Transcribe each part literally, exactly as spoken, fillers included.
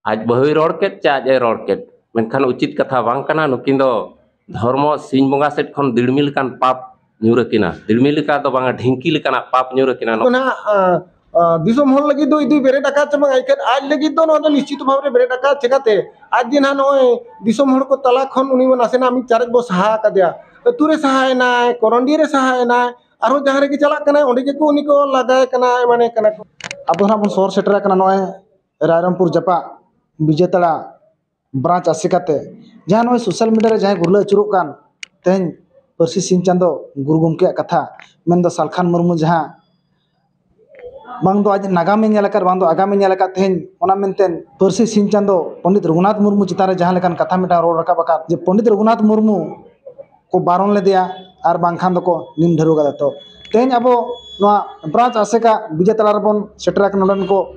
ᱟᱡ ᱵᱟᱹᱦᱩᱭ ᱨᱚᱲ ᱠᱮᱫ ᱪᱮ ᱟᱡ ᱮ ᱨᱚᱲ ᱠᱮᱫ, ᱢᱮᱱᱠᱷᱟᱱ ᱩᱪᱤᱛ ᱠᱟᱛᱷᱟ ᱵᱟᱝ ᱠᱟᱱᱟ᱾ ᱱᱩᱠᱤᱱ ᱫᱚ ᱫᱷᱚᱨᱢᱚ ᱥᱤᱧ ᱵᱚᱸᱜᱟ ᱥᱮᱫ ᱠᱷᱚᱱ ᱫᱤᱲᱢᱤ ᱞᱮᱠᱟᱱ ᱯᱟᱯ ᱧᱩᱨ ᱟᱹᱠᱤᱱᱟ, ᱫᱤᱲᱢᱤ ᱞᱮᱠᱟ ᱫᱚ ᱵᱟᱝᱟ, ᱰᱷᱤᱝᱠᱤ ᱞᱮᱠᱟᱱᱟᱜ ᱯᱟᱯ ᱧᱩᱨ ᱟᱹᱠᱤᱱᱟ᱾ ᱟᱫᱚ ᱱᱟᱦᱟᱜ, ᱟ, ᱟ, ᱫᱤᱥᱚᱢ ᱦᱚᱲ ᱞᱟᱹᱜᱤᱫ ᱫᱚ ᱤᱫᱩᱭ ᱵᱮᱨᱮᱫ ᱟᱠᱟᱫ ᱪᱮ ᱵᱟᱝ ᱟᱹᱭᱠᱟᱹᱫ, ᱟᱡ ᱞᱟᱹᱜᱤᱫ ᱫᱚ ᱱᱚᱣᱟ ᱫᱚ ᱱᱤᱥᱪᱤᱛ ᱵᱷᱟᱵᱽ ᱨᱮ ᱵᱮᱨᱮᱫ ᱟᱠᱟᱫ᱾ ᱪᱮᱠᱟᱛᱮ ᱟᱡ ᱡᱮ ᱱᱟᱦᱟᱜ ᱱᱚᱜᱼᱚᱭ ᱫᱤᱥᱚᱢ ᱦᱚᱲ ᱠᱚ ᱛᱟᱞᱟ ᱠᱷᱚᱱ ᱩᱱᱤ ᱢᱟ ᱱᱟᱥᱮᱱᱟᱜ ᱢᱤᱫ ᱪᱟᱨᱮᱡ ᱵᱚ ᱥᱟᱦᱟ ᱟᱠᱟᱫᱮᱭᱟ, ᱟᱹᱛᱩ ᱨᱮ ᱥᱟᱦᱟᱭᱮᱱᱟᱭ, ᱠᱚᱨᱚᱱᱰᱤ ᱨᱮ ᱥᱟᱦᱟᱭᱮᱱᱟᱭ, ᱟᱨᱦᱚᱸ ᱡᱟᱦᱟᱸ ᱨᱮᱜᱮ ᱪᱟᱞᱟᱜ ᱠᱟᱱᱟᱭ ᱚᱸᱰᱮ ᱜᱮᱠᱚ ᱩᱱᱤ ᱠᱚ ᱞᱟᱜᱟᱭ ᱠᱟᱱᱟ, ᱮᱢᱟᱱᱮ ᱠᱟᱱᱟ ᱠᱚ᱾ ᱟᱵᱚ ᱱᱟᱦᱟᱜ ᱵᱚᱱ ᱥᱚᱦᱚᱨ ᱥᱮᱴᱮᱨ ᱟᱠᱟᱱᱟ ᱱᱚᱜᱼᱚᱭ ᱨᱟᱭᱨᱚᱝᱯᱩᱨ ᱡᱟᱯᱟᱜ ᱵᱤᱡᱮᱛᱟᱲᱟ ᱵᱨᱟᱧᱪ ᱟᱥᱮᱠᱟᱛᱮ, ᱡᱟᱦᱟᱸ ᱱᱚᱜᱼᱚᱭ ᱥᱳᱥᱟᱞ ᱢᱤᱰᱤᱭᱟ ᱨᱮ ᱡᱟᱦᱟᱸᱭ ᱜᱩᱨᱞᱟᱹ ᱟᱹᱪᱩᱨᱚᱜ ᱠᱟᱱ, ᱛᱮᱦᱮᱧ ᱯᱟᱹᱨᱥᱤ ᱥᱤᱧ ᱪᱟᱸᱫᱚ ᱜᱩᱨᱩ ᱜᱚᱢᱠᱮᱭᱟᱜ ᱠᱟᱛᱷᱟ, ᱢᱮᱱᱫᱚ ᱥᱟᱞᱠᱷᱟᱱ ᱢᱩᱨᱢᱩ ᱡᱟᱦᱟᱸ ᱵᱟᱝ ᱫᱚ ᱟᱡ ᱱᱟᱜᱟᱢᱮ ᱧᱮᱞ ᱟᱠᱟᱫ, ᱵᱟᱝ ᱫᱚ ᱟᱜᱟᱢᱮ ᱧᱮᱞ ᱟᱠᱟᱫ, ᱛᱮᱦᱮᱧ ᱚᱱᱟ ᱢᱮᱱᱛᱮ ᱯᱟᱹᱨᱥᱤ ᱥᱤᱧ ᱪᱟᱸᱫᱚ ᱯᱚᱱᱰᱤᱛ ᱨᱚᱜᱷᱩᱱᱟᱛᱷ ᱢᱩᱨᱢᱩ ᱪᱮᱛᱟᱱ ᱨᱮ ᱡᱟᱦᱟᱸ ᱞᱮᱠᱟᱱ ᱠᱟᱛᱷᱟ ᱢᱤᱫᱴᱟᱝ ᱨᱚᱲ ᱨᱟᱠᱟᱵ ᱟᱠᱟᱫ, ᱡᱮ ᱯᱚᱱᱰᱤᱛ ᱨᱚᱜᱷᱩᱱᱟᱛᱷ ᱢᱩᱨᱢᱩ ᱠᱚ ᱵᱟᱨᱚᱱ ᱞᱮᱫᱮᱭᱟ ᱟᱨ ᱵᱟᱝᱠᱷᱟᱱ ᱫᱚᱠᱚ ᱱᱤᱢ ᱰᱷᱟᱹᱨᱣᱟᱹ ᱠᱟᱫᱟ᱾ ᱛᱚ ᱛᱮᱦᱮᱧ ᱟᱵᱚ ᱱᱚᱣᱟ ᱵᱨᱟᱧᱪ ᱟᱥᱮᱠᱟ ᱵᱤᱡᱮ ᱛᱟᱞᱟ ᱨᱮᱵᱚᱱ ᱥᱮᱴᱮᱨ ᱟᱠᱟᱱᱟ, ᱱᱚᱰᱮᱱ ᱠᱚ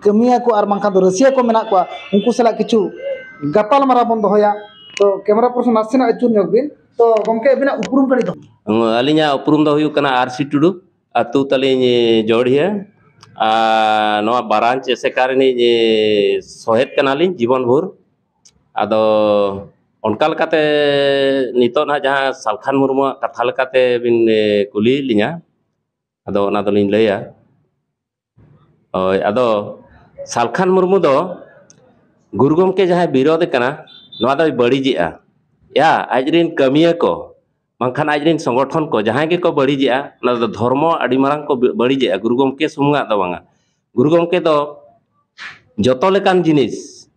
ᱠᱟᱹᱢᱤᱭᱟᱹ ᱠᱚ ᱟᱨ ᱵᱟᱝᱠᱷᱟᱱ ᱫᱚ ᱨᱟᱹᱥᱤᱭᱟᱹ ᱠᱚ ᱢᱮᱱᱟᱜ ᱠᱚᱣᱟ, ᱩᱱᱠᱩ ᱥᱟᱞᱟᱜ ᱠᱤᱪᱷᱩ ᱜᱟᱯᱟᱞ ᱢᱟᱨᱟᱣ ᱵᱚᱱ ᱫᱚᱦᱚᱭᱟ᱾ ᱛᱚ ᱠᱮᱢᱮᱨᱟ ᱯᱟᱨᱥᱚᱱ ᱱᱟᱥᱮᱱᱟᱜ ᱟᱹᱪᱩᱨ ᱧᱚᱜ ᱵᱤᱱ᱾ ᱛᱚ ᱜᱚᱢᱠᱮ, ᱟᱹᱵᱤᱱᱟᱜ ᱩᱯᱨᱩᱢ ᱠᱟᱹᱴᱤᱡ ᱫᱚ? ᱟᱹᱞᱤᱧᱟᱜ ᱩᱯᱨᱩᱢ ᱫᱚ ᱦᱩᱭᱩᱜ ᱠᱟᱱᱟ ᱟᱨ ᱥᱤ ᱴᱩᱰᱩ, ᱟᱹᱛᱩ ᱛᱟᱹᱞᱤᱧ ᱡᱚᱲᱦᱤᱭᱟᱹ, ᱟᱨ ᱱᱚᱣᱟ ᱵᱨᱟᱧᱪ ᱟᱥᱮᱠᱟ ᱨᱤᱱᱤᱡ ᱥᱚᱦᱮᱫ ᱠᱟᱱᱟᱞᱤᱧ ᱡᱤᱵᱚᱱ ᱵᱷᱳᱨ᱾ ᱟᱫᱚ ᱚᱱᱠᱟ ᱞᱮᱠᱟᱛᱮ ᱱᱤᱛᱚᱜ ᱱᱟᱦᱟᱜ ᱡᱟᱦᱟᱸ ᱥᱟᱞᱠᱷᱟᱱ ᱢᱩᱨᱢᱩᱣᱟᱜ ᱠᱟᱛᱷᱟ ᱞᱮᱠᱟᱛᱮ ᱵᱤᱱ, ᱮ, ᱠᱩᱞᱤᱭᱮᱫ ᱞᱤᱧᱟ, ᱟᱫᱚ ᱚᱱᱟ ᱫᱚᱞᱤᱧ ᱞᱟᱹᱭᱟ᱾ ᱦᱳᱭ, ᱟᱫᱚ ᱥᱟᱞᱠᱷᱟᱱ ᱢᱩᱨᱢᱩ ᱫᱚ ᱜᱩᱨᱩ ᱜᱚᱢᱠᱮ ᱡᱟᱦᱟᱸᱭ ᱵᱤᱨᱳᱫᱷ ᱠᱟᱱᱟ, ᱱᱚᱣᱟ ᱫᱚᱭ ᱵᱟᱹᱲᱤᱡᱮᱜᱼᱟ᱾ ᱭᱟ, ᱟᱡᱨᱤᱱ ᱠᱟᱹᱢᱤᱭᱟᱹ ᱠᱚ ᱵᱟᱝᱠᱷᱟᱱ ᱟᱡᱨᱤᱱ ᱥᱚᱝᱜᱚᱴᱷᱚᱱ ᱠᱚ ᱡᱟᱦᱟᱸᱭ ᱜᱮᱠᱚ ᱵᱟᱹᱲᱤᱡᱮᱜᱼᱟ, ᱚᱱᱟ ᱫᱚ ᱫᱷᱚᱨᱢᱚ ᱟᱹᱰᱤ ᱢᱟᱨᱟᱝ ᱠᱚ ᱵᱟᱹᱲᱤᱡᱮᱜᱼᱟ, ᱜᱩᱨᱩ ᱜᱚᱢᱠᱮ ᱥᱩᱢᱩᱝᱟᱜ ᱫᱚ ᱵᱟᱝᱟ᱾ ᱜᱩᱨᱩ ᱜᱚᱢᱠᱮ ᱫᱚ ᱡᱚᱛᱚ ᱞᱮᱠᱟᱱ ᱡᱤᱱᱤᱥ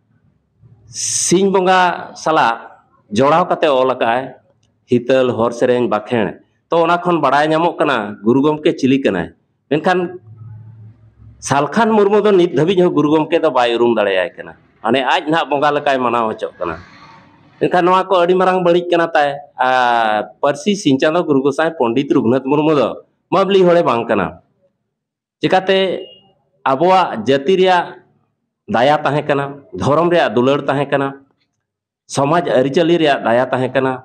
ᱥᱤᱧ ᱵᱚᱸᱜᱟ ᱥᱟᱞᱟᱜ ᱡᱚᱲᱟᱣ ᱠᱟᱛᱮ ᱚᱞ ᱟᱠᱟᱫᱼᱟᱭ᱾ ᱦᱤᱛᱟᱹᱞ, ᱦᱚᱨ ᱥᱮᱨᱮᱧ, ᱵᱟᱠᱷᱮᱬ᱾ ᱛᱚ ᱚᱱᱟ ᱠᱷᱚᱱ ᱵᱟᱲᱟᱭ ᱧᱟᱢᱚᱜ ᱠᱟᱱᱟ ᱜᱩᱨᱩ ᱜᱚᱢᱠᱮ ᱪᱤᱞᱤ ᱠᱟᱱᱟᱭ᱾ ᱢᱮᱱᱠᱷᱟᱱ ᱥᱟᱞᱠᱷᱟᱱ ᱢᱩᱨᱢᱩ ᱫᱚ ᱱᱤᱛ ᱫᱷᱟᱹᱵᱤᱡ ᱦᱚᱸ ᱜᱩᱨᱩ ᱜᱚᱢᱠᱮ ᱫᱚ ᱵᱟᱭ ᱩᱨᱩᱢ ᱫᱟᱲᱮᱭᱟᱭ ᱠᱟᱱᱟ᱾ ᱢᱟᱱᱮ ᱟᱡ ᱱᱟᱦᱟᱜ ᱵᱚᱸᱜᱟ ᱞᱮᱠᱟᱭ ᱢᱟᱱᱟᱣ ᱦᱚᱪᱚᱜ ᱠᱟᱱᱟ᱾ ᱢᱮᱱᱠᱷᱟᱱ ᱱᱚᱣᱟ ᱠᱚ ᱟᱹᱰᱤ ᱢᱟᱨᱟᱝ ᱵᱟᱹᱲᱤᱡ ᱠᱟᱱᱟ ᱛᱟᱭ᱾ ᱟᱨ ᱯᱟᱹᱨᱥᱤ ᱥᱤᱧ ᱪᱟᱸᱫᱚ ᱜᱩᱨᱩ ᱜᱚᱸᱥᱟᱭ ᱯᱚᱱᱰᱤᱛ ᱨᱚᱜᱷᱩᱱᱟᱛᱷ ᱢᱩᱨᱢᱩ ᱫᱚ ᱢᱟᱹᱵᱽᱞᱤ ᱦᱚᱲᱮ ᱵᱟᱝ ᱠᱟᱱᱟ᱾ ᱪᱤᱠᱟᱛᱮ ᱟᱵᱚᱣᱟᱜ ᱡᱟᱹᱛᱤ ᱨᱮᱭᱟᱜ ᱫᱟᱭᱟ ᱛᱟᱦᱮᱸ ᱠᱟᱱᱟ, ᱫᱷᱚᱨᱚᱢ ᱨᱮᱭᱟᱜ ᱫᱩᱞᱟᱹᱲ ᱛᱟᱦᱮᱸ ᱠᱟᱱᱟ, ᱥᱚᱢᱟᱡᱽ ᱟᱹᱨᱤᱪᱟᱹᱞᱤ ᱨᱮᱭᱟᱜ ᱫᱟᱭᱟ ᱛᱟᱦᱮᱸ ᱠᱟᱱᱟ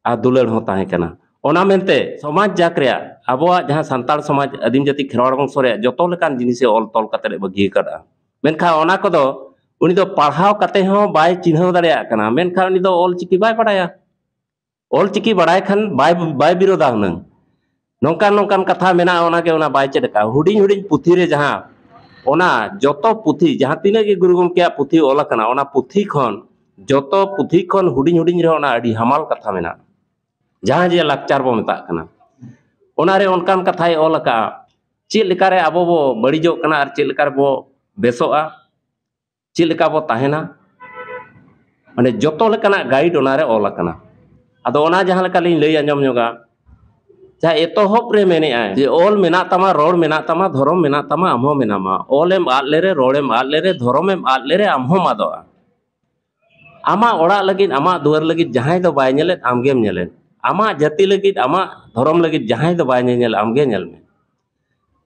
ᱟᱨ ᱫᱩᱞᱟᱹᱲ ᱦᱚᱸ ᱛᱟᱦᱮᱸ ᱠᱟᱱᱟ᱾ ᱚᱱᱟ ᱢᱮᱱᱛᱮ ᱥᱚᱢᱟᱡᱽ ᱡᱟᱠ ᱨᱮᱭᱟᱜ, ᱟᱵᱚᱣᱟᱜ ᱡᱟᱦᱟᱸ ᱥᱟᱱᱛᱟᱲ ᱥᱚᱢᱟᱡᱽ, ᱟᱹᱫᱤᱢ ᱡᱟᱹᱛᱤ ᱠᱷᱮᱨᱣᱟᱲ ᱵᱚᱝᱥᱚ ᱨᱮᱭᱟᱜ ᱡᱚᱛᱚ ᱞᱮᱠᱟᱱ ᱡᱤᱱᱤᱥᱮ ᱚᱞ ᱛᱚᱞ ᱠᱟᱛᱮ ᱮ ᱵᱟᱹᱜᱤ ᱟᱠᱟᱫᱼᱟ᱾ ᱢᱮᱱᱠᱷᱟᱱ ᱚᱱᱟ ᱠᱚᱫᱚ ᱩᱱᱤ ᱫᱚ ᱯᱟᱲᱦᱟᱣ ᱠᱟᱛᱮ ᱦᱚᱸ ᱵᱟᱭ ᱪᱤᱱᱦᱟᱹᱣ ᱫᱟᱲᱮᱭᱟᱜ ᱠᱟᱱᱟ, ᱢᱮᱱᱠᱷᱟᱱ ᱩᱱᱤ ᱫᱚ ᱚᱞ ᱪᱤᱠᱤ ᱵᱟᱭ ᱵᱟᱲᱟᱭᱟ᱾ ᱚᱞ ᱪᱤᱠᱤ ᱵᱟᱲᱟᱭ ᱠᱷᱟᱱ ᱵᱟᱭ, ᱵᱟᱭ ᱵᱤᱨᱳᱫᱟ ᱦᱩᱱᱟᱹᱝ᱾ ᱱᱚᱝᱠᱟᱱ ᱱᱚᱝᱠᱟᱱ ᱠᱟᱛᱷᱟ ᱢᱮᱱᱟᱜᱼᱟ, ᱚᱱᱟᱜᱮ ᱚᱱᱟ ᱵᱟᱭ ᱪᱮᱫ ᱟᱠᱟᱫᱼᱟ᱾ ᱦᱩᱰᱤᱧ ᱦᱩᱰᱤᱧ ᱯᱩᱛᱷᱤ ᱨᱮ ᱡᱟᱦᱟᱸ, ᱚᱱᱟ ᱡᱚᱛᱚ ᱯᱩᱛᱷᱤ, ᱡᱟᱦᱟᱸ ᱛᱤᱱᱟᱹᱜ ᱜᱮ ᱜᱩᱨᱩ ᱜᱚᱢᱠᱮᱭᱟᱜ ᱯᱩᱛᱷᱤ ᱚᱞ ᱟᱠᱟᱱᱟ, ᱚᱱᱟ ᱯᱩᱛᱷᱤ ᱠᱷᱚᱱ, ᱡᱚᱛᱚ ᱯᱩᱛᱷᱤ ᱠᱷᱚᱱ ᱦᱩᱰᱤᱧ ᱦᱩᱰᱤᱧ ᱨᱮᱦᱚᱸ ᱚᱱᱟ ᱟᱹᱰᱤ ᱦᱟᱢᱟᱞ ᱠᱟᱛᱷᱟ ᱢᱮᱱᱟᱜᱼᱟ, ᱡᱟᱦᱟᱸ ᱡᱮ ᱞᱟᱠᱪᱟᱨ ᱵᱚ ᱢᱮᱛᱟᱜ ᱠᱟᱱᱟ᱾ ᱚᱱᱟᱨᱮ ᱚᱱᱠᱟᱱ ᱠᱟᱛᱷᱟᱭ ᱚᱞ ᱟᱠᱟᱫᱼᱟ, ᱪᱮᱫ ᱞᱮᱠᱟᱨᱮ ᱟᱵᱚ ᱵᱚ ᱵᱟᱹᱲᱤᱡᱚᱜ ᱠᱟᱱᱟ ᱟᱨ ᱪᱮᱫ ᱞᱮᱠᱟ ᱨᱮᱵᱚ ᱵᱮᱥᱚᱜᱼᱟ, ᱪᱮᱫ ᱞᱮᱠᱟ ᱵᱚ ᱛᱟᱦᱮᱱᱟ, ᱢᱟᱱᱮ ᱡᱚᱛᱚ ᱞᱮᱠᱟᱱᱟᱜ ᱜᱟᱭᱤᱰ ᱚᱱᱟᱨᱮ ᱚᱞ ᱟᱠᱟᱱᱟ᱾ ᱟᱫᱚ ᱚᱱᱟ ᱡᱟᱦᱟᱸ ᱞᱮᱠᱟ ᱞᱤᱧ ᱞᱟᱹᱭ ᱟᱸᱡᱚᱢ ᱧᱚᱜᱟ, ᱡᱟᱦᱟᱸ ᱮᱛᱚᱦᱚᱵ ᱨᱮ ᱢᱮᱱᱮᱜᱼᱟᱭ ᱡᱮ ᱚᱞ ᱢᱮᱱᱟᱜ ᱛᱟᱢᱟ, ᱨᱚᱲ ᱢᱮᱱᱟᱜ ᱛᱟᱢᱟ, ᱫᱷᱚᱨᱚᱢ ᱢᱮᱱᱟᱜ ᱛᱟᱢᱟ, ᱟᱢ ᱦᱚᱸ ᱢᱮᱱᱟᱢᱟ᱾ ᱚᱞᱮᱢ ᱟᱫ ᱞᱮᱨᱮ, ᱨᱚᱲᱮᱢ ᱟᱫ ᱞᱮᱨᱮ, ᱫᱷᱚᱨᱚᱢᱮᱢ ᱟᱫ ᱞᱮᱨᱮ, ᱟᱢ ᱦᱚᱸᱢ ᱟᱫᱚᱜᱼᱟ᱾ ᱟᱢᱟᱜ ᱚᱲᱟᱜ ᱞᱟᱹᱜᱤᱫ, ᱟᱢᱟᱜ ᱫᱩᱣᱟᱹᱨ ᱞᱟᱹᱜᱤᱫ ᱡᱟᱦᱟᱸᱭ ᱫᱚ ᱵᱟᱭ ᱧᱮᱞᱮᱫ, ᱟᱢᱜᱮᱢ ᱧᱮᱞᱮᱫ᱾ ᱟᱢᱟᱜ ᱡᱟᱹᱛᱤ ᱞᱟᱹᱜᱤᱫ, ᱟᱢᱟᱜ ᱫᱷᱚᱨᱚᱢ ᱞᱟᱹᱜᱤᱫ ᱡᱟᱦᱟᱸᱭ ᱫᱚ ᱵᱟᱭ ᱧᱮᱧᱮᱞ, ᱟᱢᱜᱮ ᱧᱮᱞ ᱢᱮ᱾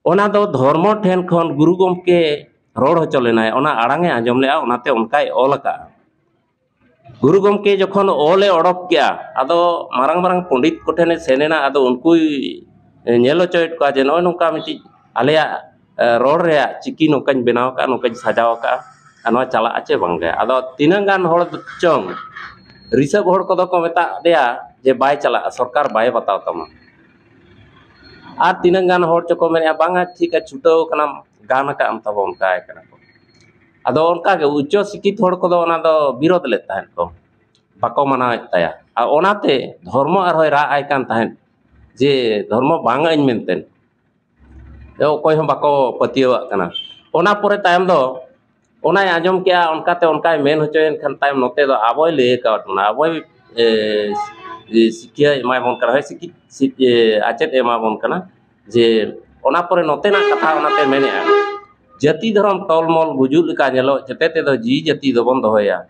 ᱚᱱᱟ ᱫᱚ ᱫᱷᱚᱨᱢᱚ ᱴᱷᱮᱱ ᱠᱷᱚᱱ ᱜᱩᱨᱩ ᱜᱚᱢᱠᱮ ᱨᱚᱲ ᱦᱚᱪᱚ ᱞᱮᱱᱟᱭ, ᱚᱱᱟ ᱟᱲᱟᱝ ᱮ ᱟᱸᱡᱚᱢ ᱞᱮᱜᱼᱟ, ᱚᱱᱟᱛᱮ ᱚᱱᱠᱟᱭ ᱚᱞ ᱟᱠᱟᱜᱼᱟ᱾ ᱜᱩᱨᱩ ᱜᱚᱢᱠᱮ ᱡᱚᱠᱷᱚᱱ ᱚᱞ ᱮ ᱚᱰᱚᱠ ᱠᱮᱜᱼᱟ, ᱟᱫᱚ ᱢᱟᱨᱟᱝ ᱢᱟᱨᱟᱝ ᱯᱚᱸᱰᱤᱛ ᱠᱚᱴᱷᱮᱱ ᱮ ᱥᱮᱱ ᱮᱱᱟ, ᱟᱫᱚ ᱩᱱᱠᱩᱭ ᱧᱮᱞ ᱦᱚᱪᱚᱭᱮᱫ ᱠᱚᱣᱟ ᱡᱮ ᱱᱚᱜᱼᱚᱭ ᱱᱚᱝᱠᱟ ᱢᱤᱫᱴᱤᱡ ᱟᱞᱮᱭᱟᱜ, ᱮ, ᱨᱚᱲ ᱨᱮᱭᱟᱜ ᱪᱤᱠᱤ ᱱᱚᱝᱠᱟᱧ ᱵᱮᱱᱟᱣ ᱟᱠᱟᱫᱼᱟ, ᱱᱚᱝᱠᱟᱧ ᱥᱟᱡᱟᱣ ᱟᱠᱟᱫᱼᱟ, ᱟᱨ ᱱᱚᱣᱟ ᱪᱟᱞᱟᱜᱼᱟ ᱪᱮ ᱵᱟᱝᱜᱮ? ᱟᱫᱚ ᱛᱤᱱᱟᱹᱜ ᱜᱟᱱ ᱦᱚᱲ ᱪᱚᱝ ᱨᱤᱥᱟᱹᱵ ᱦᱚᱲ ᱠᱚᱫᱚ ᱠᱚ ᱢᱮᱛᱟᱜ ᱫᱮᱭᱟ ᱡᱮ ᱵᱟᱭ ᱪᱟᱞᱟᱜᱼᱟ, ᱥᱚᱨᱠᱟᱨ ᱵᱟᱭ ᱵᱟᱛᱟᱣ ᱛᱟᱢᱟ᱾ ᱟᱨ ᱛᱤᱱᱟᱹᱜ ᱜᱟᱱ ᱦᱚᱲ ᱪᱚᱠᱚ ᱢᱮᱱᱮᱫᱼᱟ, ᱵᱟᱝᱟ ᱴᱷᱤᱠᱟ, ᱪᱷᱩᱴᱟᱹᱣ ᱠᱟᱱᱟᱢ, ᱜᱟᱱ ᱟᱠᱟᱫ ᱟᱢ ᱛᱟᱵᱚ, ᱚᱱᱠᱟᱭ ᱠᱟᱱᱟ ᱠᱚ᱾ ᱟᱫᱚ ᱚᱱᱠᱟᱜᱮ ᱩᱪᱪᱚ ᱥᱤᱠᱠᱷᱤᱛ ᱦᱚᱲ ᱠᱚᱫᱚ ᱚᱱᱟ ᱫᱚ ᱵᱤᱨᱳᱫ ᱞᱮᱫ ᱛᱟᱦᱮᱸᱫ ᱠᱚ, ᱵᱟᱠᱚ ᱢᱟᱱᱟᱣᱮᱫ ᱛᱟᱭᱟ᱾ ᱟᱨ ᱚᱱᱟᱛᱮ ᱫᱷᱚᱨᱢᱚ ᱟᱨᱦᱚᱸᱭ ᱨᱟᱜ ᱟᱭ ᱠᱟᱱ ᱛᱟᱦᱮᱸᱫ ᱡᱮ ᱫᱷᱚᱨᱢᱚ ᱵᱟᱝ ᱟᱹᱧ ᱢᱮᱱᱛᱮ᱾ ᱚᱠᱚᱭ ᱦᱚᱸ ᱵᱟᱠᱚ ᱯᱟᱹᱛᱭᱟᱹᱣᱟᱜ ᱠᱟᱱᱟ᱾ ᱚᱱᱟ ᱯᱚᱨᱮ ᱛᱟᱭᱚᱢ ᱫᱚ ᱚᱱᱟᱭ ᱟᱸᱡᱚᱢ ᱠᱮᱜᱼᱟ, ᱚᱱᱠᱟᱛᱮ ᱚᱱᱠᱟᱭ ᱢᱮᱱ ᱦᱚᱪᱚᱭᱮᱱ ᱠᱷᱟᱱ ᱛᱟᱭᱚᱢ ᱱᱚᱛᱮ ᱫᱚ ᱟᱵᱚᱭ ᱞᱟᱹᱭ ᱟᱠᱟᱣᱟᱫ ᱵᱚᱱᱟ, ᱟᱵᱚᱭ, ᱮ, ᱮ, ᱥᱤᱠᱷᱭᱟᱹ ᱮᱢᱟ ᱵᱚᱱ ᱠᱟᱱᱟ, ᱦᱳᱭ, ᱥᱤᱠᱷᱤᱛ, ᱥᱤᱠ-, ᱮ, ᱟᱪᱮᱫ ᱮ ᱮᱢᱟ ᱵᱚᱱ ᱠᱟᱱᱟ᱾ ᱡᱮ ᱚᱱᱟ ᱯᱚᱨᱮ ᱱᱚᱛᱮᱱᱟᱜ ᱠᱟᱛᱷᱟ ᱚᱱᱟᱛᱮ ᱢᱮᱱᱮᱜᱼᱟ, ᱡᱟᱹᱛᱤ ᱫᱷᱚᱨᱚᱢ ᱛᱚᱞᱢᱚᱞ ᱜᱩᱡᱩᱜ ᱞᱮᱠᱟ ᱧᱮᱞᱚᱜ, ᱪᱮᱛᱮ ᱛᱮᱫᱚ ᱡᱤᱣᱤ ᱡᱟᱹᱛᱤ ᱫᱚᱵᱚᱱ ᱫᱚᱦᱚᱭᱟ᱾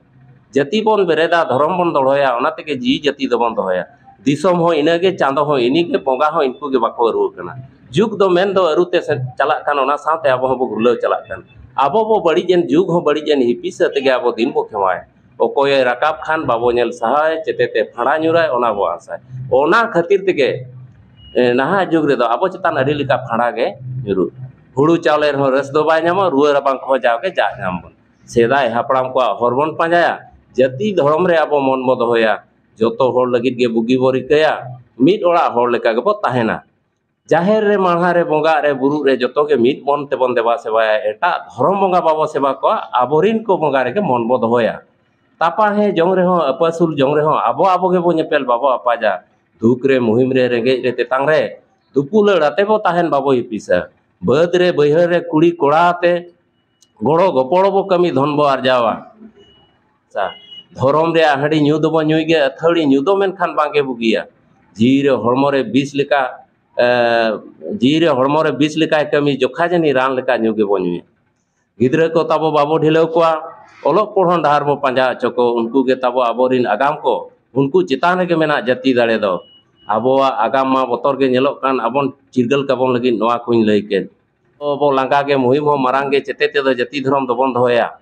ᱡᱟᱹᱛᱤ ᱵᱚᱱ ᱵᱮᱨᱮᱫᱟ, ᱫᱷᱚᱨᱚᱢ ᱵᱚᱱ ᱫᱚᱦᱚᱭᱟ, ᱚᱱᱟ ᱛᱮᱜᱮ ᱡᱤᱣᱤ ᱡᱟᱹᱛᱤ ᱫᱚᱵᱚᱱ ᱫᱚᱦᱚᱭᱟ᱾ ᱫᱤᱥᱚᱢ ᱦᱚᱸ ᱤᱱᱟᱹᱜᱮ, ᱪᱟᱸᱫᱚ ᱦᱚᱸ ᱤᱱᱤᱜᱮ, ᱵᱚᱸᱜᱟ ᱦᱚᱸ ᱤᱱᱠᱩ ᱜᱮ ᱵᱟᱠᱚ ᱟᱹᱨᱩ ᱟᱠᱟᱱᱟ᱾ ᱡᱩᱜᱽ ᱫᱚ ᱢᱮᱱ ᱫᱚ ᱟᱹᱨᱩ ᱛᱮ ᱥᱮ ᱪᱟᱞᱟᱜ ᱠᱟᱱ, ᱚᱱᱟ ᱥᱟᱶᱛᱮ ᱟᱵᱚ ᱦᱚᱸᱵᱚ ᱜᱩᱨᱞᱟᱹᱣ ᱪᱟᱞᱟᱜ ᱠᱟᱱ᱾ ᱟᱵᱚ ᱵᱚ ᱵᱟᱹᱲᱤᱡ ᱮᱱ, ᱡᱩᱜᱽ ᱦᱚᱸ ᱵᱟᱹᱲᱤᱡ ᱮᱱ, ᱦᱤᱯᱤᱥᱟᱹ ᱛᱮᱜᱮ ᱟᱵᱚ ᱫᱤᱱ ᱵᱚ ᱠᱷᱮᱢᱟᱣᱮᱫ᱾ ᱚᱠᱚᱭᱮ ᱨᱟᱠᱟᱵ ᱠᱷᱟᱱ ᱵᱟᱵᱚ ᱧᱮᱞ ᱥᱟᱦᱟᱭ, ᱪᱮᱛᱮᱛᱮ ᱯᱷᱟᱸᱲᱟ ᱧᱩᱨᱟᱭ, ᱚᱱᱟ ᱵᱚ ᱟᱥᱟᱭ᱾ ᱚᱱᱟ ᱠᱷᱟᱹᱛᱤᱨ ᱛᱮᱜᱮ, ᱮ, ᱱᱟᱦᱟᱜ ᱡᱩᱜᱽ ᱨᱮᱫᱚ ᱟᱵᱚ ᱪᱮᱛᱟᱱ ᱟᱹᱰᱤ ᱞᱮᱠᱟ ᱯᱷᱟᱸᱲᱟ ᱜᱮ ᱧᱩᱨᱩᱜ᱾ ᱦᱩᱲᱩ ᱪᱟᱣᱞᱮ ᱨᱮᱦᱚᱸ ᱨᱟᱹᱥ ᱫᱚ ᱵᱟᱭ ᱧᱟᱢᱚᱜ, ᱨᱩᱣᱟᱹ ᱨᱟᱵᱟᱝ ᱠᱚᱦᱚᱸ ᱡᱟᱣᱜᱮ ᱡᱟᱜ ᱧᱟᱢ ᱵᱚᱱ᱾ ᱥᱮᱫᱟᱭ ᱦᱟᱯᱲᱟᱢ ᱠᱚᱣᱟᱜ ᱦᱚᱨ ᱵᱚᱱ ᱯᱟᱸᱡᱟᱭᱟ᱾ ᱡᱟᱹᱛᱤ ᱫᱷᱚᱨᱚᱢ ᱨᱮ ᱟᱵᱚ ᱢᱚᱱ ᱵᱚ ᱫᱚᱦᱚᱭᱟ᱾ ᱡᱚᱛᱚ ᱦᱚᱲ ᱞᱟᱹᱜᱤᱫ ᱜᱮ ᱵᱩᱜᱤ ᱵᱚ ᱨᱤᱠᱟᱹᱭᱟ᱾ ᱢᱤᱫ ᱚᱲᱟᱜ ᱦᱚᱲ ᱞᱮᱠᱟ ᱜᱮᱵᱚ ᱛᱟᱦᱮᱱᱟ᱾ ᱡᱟᱦᱮᱨ ᱨᱮ ᱢᱟᱲᱦᱟ ᱨᱮ ᱵᱚᱸᱜᱟᱜ ᱨᱮ ᱵᱩᱨᱩᱜ ᱨᱮ ᱡᱚᱛᱚ ᱜᱮ ᱢᱤᱫ ᱢᱚᱱ ᱛᱮᱵᱚᱱ ᱫᱮᱵᱟ ᱥᱮᱵᱟᱭᱟ᱾ ᱮᱴᱟᱜ ᱫᱷᱚᱨᱚᱢ ᱵᱚᱸᱜᱟ ᱵᱟᱵᱚ ᱥᱮᱵᱟ ᱠᱚᱣᱟ, ᱟᱵᱚᱨᱤᱱ ᱠᱚ ᱵᱚᱸᱜᱟ ᱨᱮᱜᱮ ᱢᱚᱱ ᱵᱚ ᱫᱚᱦᱚᱭᱟ᱾ ᱛᱟᱯᱟᱦᱮᱸ ᱡᱚᱝ ᱨᱮᱦᱚᱸ, ᱟᱹᱯᱟᱹᱥᱩᱞ ᱡᱚᱝ ᱨᱮᱦᱚᱸ ᱟᱵᱚ ᱟᱵᱚ ᱜᱮᱵᱚ ᱧᱮᱯᱮᱞ ᱵᱟᱵᱚ ᱟᱯᱟᱡᱟ᱾ ᱫᱩᱠ ᱨᱮ ᱢᱩᱦᱤᱢ ᱨᱮ ᱨᱮᱸᱜᱮᱡ ᱨᱮ ᱛᱮᱛᱟᱝ ᱨᱮ ᱫᱩᱯᱩᱞᱟᱹᱲ ᱟᱛᱮ ᱵᱚ ᱛᱟᱦᱮᱱ ᱵᱟᱵᱚ ᱦᱤᱯᱤᱥᱟ᱾ ᱵᱟᱹᱫᱽ ᱨᱮ ᱵᱟᱹᱭᱦᱟᱹᱲ ᱨᱮ ᱠᱩᱲᱤ ᱠᱚᱲᱟ ᱟᱛᱮ ᱜᱚᱲᱚ ᱜᱚᱯᱚᱲᱚ ᱵᱚ ᱠᱟᱹᱢᱤ ᱫᱷᱚᱱ ᱵᱚ ᱟᱨᱡᱟᱣᱟ᱾ ᱟᱪᱪᱷᱟ, ᱫᱷᱚᱨᱚᱢ ᱨᱮᱭᱟᱜ ᱦᱟᱺᱰᱤ ᱧᱩ ᱫᱚᱵᱚ ᱧᱩᱭ ᱜᱮ, ᱟᱹᱛᱷᱟᱹᱲᱤ ᱧᱩ ᱫᱚ ᱢᱮᱱᱠᱷᱟᱱ ᱵᱟᱝᱜᱮ ᱵᱩᱜᱤᱭᱟ᱾ ᱡᱤᱣᱤ ᱨᱮ ᱦᱚᱲᱢᱚ ᱨᱮ ᱵᱤᱥ ᱞᱮᱠᱟ, ᱮ, ᱡᱤᱣᱤ ᱨᱮ ᱦᱚᱲᱢᱚ ᱨᱮ ᱵᱤᱥ ᱞᱮᱠᱟᱭ ᱠᱟᱹᱢᱤ, ᱡᱚᱠᱷᱟ ᱡᱟᱹᱱᱤ ᱨᱟᱱ ᱞᱮᱠᱟ ᱧᱩ ᱜᱮᱵᱚ ᱧᱩᱭᱟ᱾ ᱜᱤᱫᱽᱨᱟᱹ ᱠᱚ ᱛᱟᱵᱚ ᱵᱟᱵᱚ ᱰᱷᱤᱞᱟᱹᱣ ᱠᱚᱣᱟ, ᱚᱞᱚᱜ ᱯᱚᱲᱦᱚᱱ ᱰᱟᱦᱟᱨ ᱵᱚ ᱯᱟᱸᱡᱟ ᱦᱚᱪᱚ ᱠᱚ, ᱩᱱᱠᱩ ᱜᱮ ᱛᱟᱵᱚ ᱟᱵᱚᱨᱤᱱ ᱟᱜᱟᱢ ᱠᱚ, ᱩᱱᱠᱩ ᱪᱮᱛᱟᱱ ᱨᱮᱜᱮ ᱢᱮᱱᱟᱜ ᱡᱟᱹᱛᱤ ᱫᱟᱲᱮ ᱫᱚ᱾ ᱟᱵᱚᱣᱟᱜ ᱟᱜᱟᱢ ᱢᱟ ᱵᱚᱛᱚᱨ ᱜᱮ ᱧᱮᱞᱚᱜ ᱠᱟᱱ, ᱟᱵᱚᱱ ᱪᱤᱨᱜᱟᱹᱞ ᱠᱟᱵᱚᱱ ᱞᱟᱹᱜᱤᱫ ᱱᱚᱣᱟ ᱠᱚᱧ ᱞᱟᱹᱭ ᱠᱮᱫ᱾ ᱟᱵᱚ ᱞᱟᱸᱜᱟ ᱜᱮ ᱢᱩᱦᱤᱢ ᱦᱚᱸ ᱢᱟᱨᱟᱝ ᱜᱮ, ᱪᱮᱛᱮ ᱛᱮᱫᱚ ᱡᱟᱹᱛᱤ ᱫᱷᱚᱨᱚᱢ ᱫᱚᱵᱚᱱ ᱫᱚᱦᱚᱭᱟ᱾